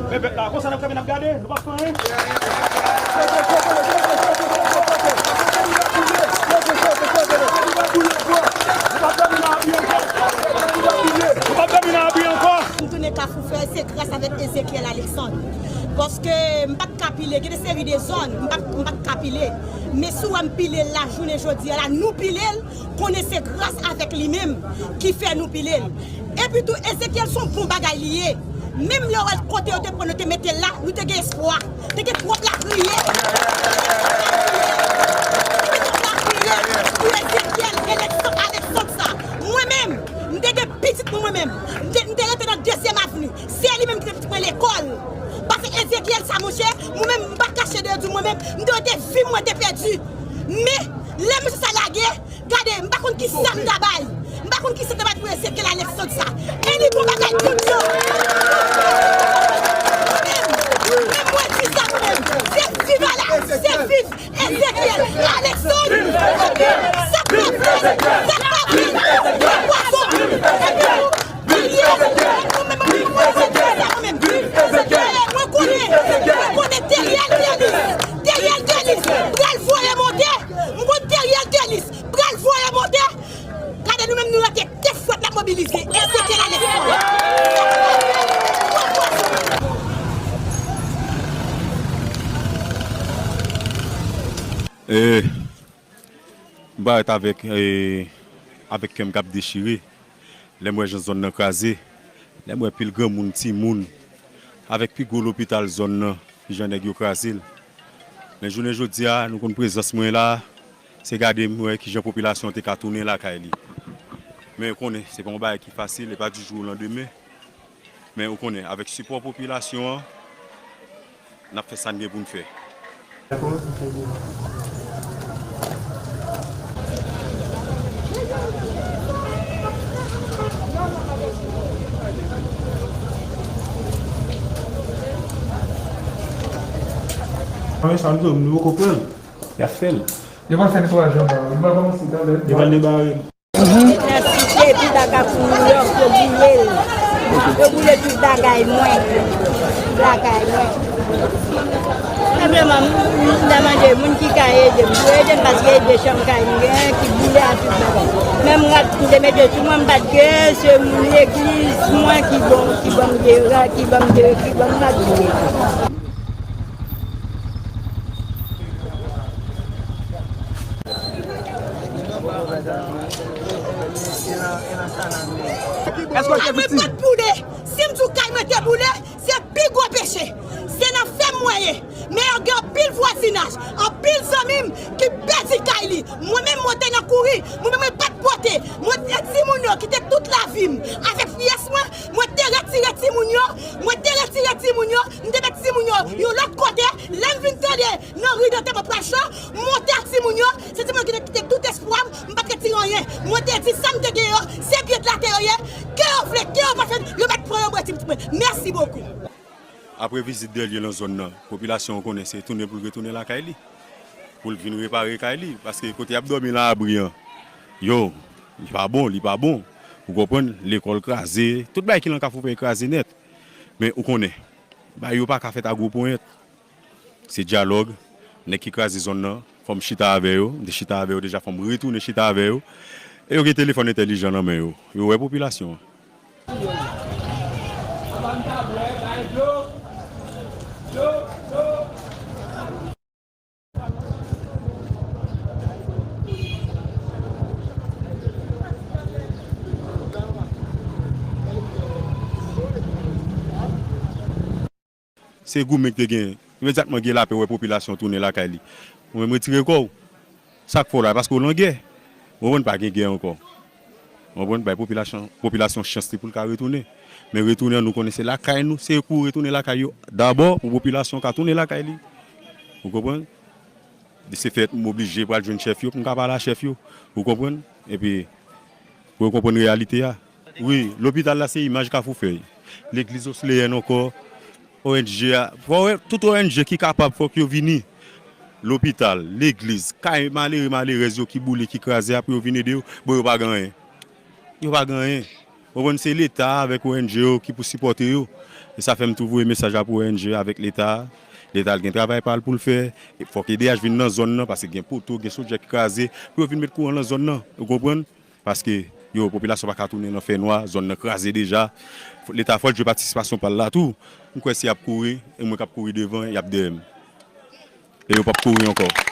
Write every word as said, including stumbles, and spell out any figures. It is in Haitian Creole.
Men pèp la, konsa n ap kanpe, n ap gade, nou p ap fè anyen. Nou p ap dòmi nan abri ankò. M tounen Kafou Fèy, se gras avèk Ezekiel Alexandre. Paske m pa t ka pile, gen de seri de zòn, m pa t, m pa t ka pile. Men si w wè m pile l la, jounen jodi a la, nou pile l, konnen se gras avèk li menm ki fè nou pile l. Epi tou, Ezekiel se yon bon bagay li ye. Menm lè w wè l kote yo te pran l, yo te mete l la, nou te gen espwa. Te gen twòp lapriyè. Te gen twòp lapriyè pou Ezekiel Alexandre, Alexandre sa. Mwen menm, m te gen pitit mwen, mwen menm. M te, m te rete nan Dezyèm Avni. Se li menm ki te fout mwen lekòl. Paske Ezekiel sa, monchè, mwen menm, m pa kache de di mwen menm, m te rete vi m mwen te pèdi. Men, lè mesye sa lage, gade, m pa konn ki sa m ta bay. M pa konn ki sa m ta bay pou Ezekiel Alexandre sa. E li bon bagay tout jan. Mwen menm, mwen di sa mwen menm. Se viv ala, se viv Ezekiel Alexandre. Sa k pa vle, sa k pa vle, se pwazon. Mwen konnen, mwen konnen Teriel Denis, Teriel Denis pral voye monte. M konn Teriel Denis pral voye monte. Gade nou menm nou rete de fwèt n ap mobilize. Ezekiel Alexandre. E, m parèt avèk, e, avèk kè m k ap dechire. Lè m wè jan zòn nan kraze, lè m wè pil granmoun, timoun, avèk pi gwo lopital zòn nan, kijan nèg yo kraze l. Men jounen jodi a, nou konn prezans mwen la, se gade m wè kijan popilasyon an te ka tounen lakay li. Men ou konnen, se pa yon bagay ki fasil, e pa di jou o landemen. Men ou konnen, avèk sipò popilasyon an, n ap fè sa n gen pou n fè. Mwen sa m di w, nou poko pran l. Y ap fè l. Yo pral fè netwayaj anba, yo pral kòmanse talè. Yo pral debare l. Mèsi, epi baka pou Nouyòk, yo boule l. Yo boule tout bagay mwen. Lakay mwen. Senpleman, m, m ta mande moun ki ka ede m, pou ede m, paske e de chanm kay m gen, ki boule a tout bagay. Menm rad, m te mete sou mwen, m pa t gen, se moun legliz mwen ki bon, ki ban m de rad, ki ban m de, ki ban m rad boule. Èske w te viktim? Kay mwen pa t boule. Si m di w kay mwen te boule, se pi gwo peche. Se nan fèm mwen ye. Men yo gen anpil vwazinaj, anpil zanmi m ki pèdi kay li. Mwen menm, mwen te nan kouri. Mwen menm, mwen pa t pote. Mwen te timoun yo kite tout lavi m avèk pyès mwen. Mwen te retire timoun yo. Mwen te retire timoun yo. M te met timoun yo yon lòt kote. Lè m vin tande nan ri Dante Bopracho, m monte ak timoun yo, se timoun yo ki te kite tout espwa m, m pa t retire anyen. Mwen te di sa m te gen yo, se pye latè yo ye, ke yo vle, ke yo pa vle, yo mèt pran yo, mwen di mwen, mèsi bokou. Apre vizit Dèlye nan zòn nan, popilasyon an konnen se tounen pou l retounen lakay li, pou l vin repare kay li, paske kote y ap dòmi nan abri an, yo, li pa bon, li pa bon. Ou konprann? Lekòl kraze, tout bagay ki nan Kafou Fèy kraze nèt. Men ou konnen, bagay yo pa ka fèt a gwo ponyèt. Se dyalòg. Nèg ki kraze zòn nan, fò m chita avè yo. M te chita avè yo deja, fò m retounen chita avè yo. E yo gen telefòn entèlijan nan men yo. Yo wè popilasyon an. Se goumen ki te genyen. Imedyatman gen lapè, wè popilasyon tounen lakay li. Ou menm retire kò w. Sa k fè w la? Paske w nan gè. Ou konprann, pa gen gè ankò. Ou konprann, bay popilasyon, popilasyon chans li pou l ka retounen. Men retounen an, nou konnen se lakay nou, se pou retounen lakay yo dabò, pou popilasyon ka tounen lakay li. Ou konprann? De se fèt, m oblije pral jwenn chèf yo pou m ka pale a chèf yo. Ou konprann? Epi, pou yo konprann reyalite a. Wi, lopital la se imaj Kafou Fèy. Legliz Osleyèn ankò, O N G a, fò wè, tout O N G ki kapab, fòk yo vini. Lopital, legliz, kay malere, malerèz yo ki boule, ki kraze a, pou yo vin ede yo. Bon, yo pa gen anyen. Yo pa gen anyen. Ou konprann, se Leta avèk O N G yo ki pou sipòte yo. E sa fè m tou voye mesaj la pou O N G avèk Leta. Leta gen travay pa l pou l fè. E fòk E D H vin nan zòn nan, paske gen poto, gen sodyè ki kraze, pou yo vin met kouran nan zòn nan. Ou konprann? Paske, yo, popilasyon pa ka tounen nan fènwa, zòn nan kraze deja. Leta fò l jwe patisipasyon pa l la tou. M kwè si y ap kouri, e mwen k ap kouri devan, y ap dèyè m. E yo p ap kouri ankò.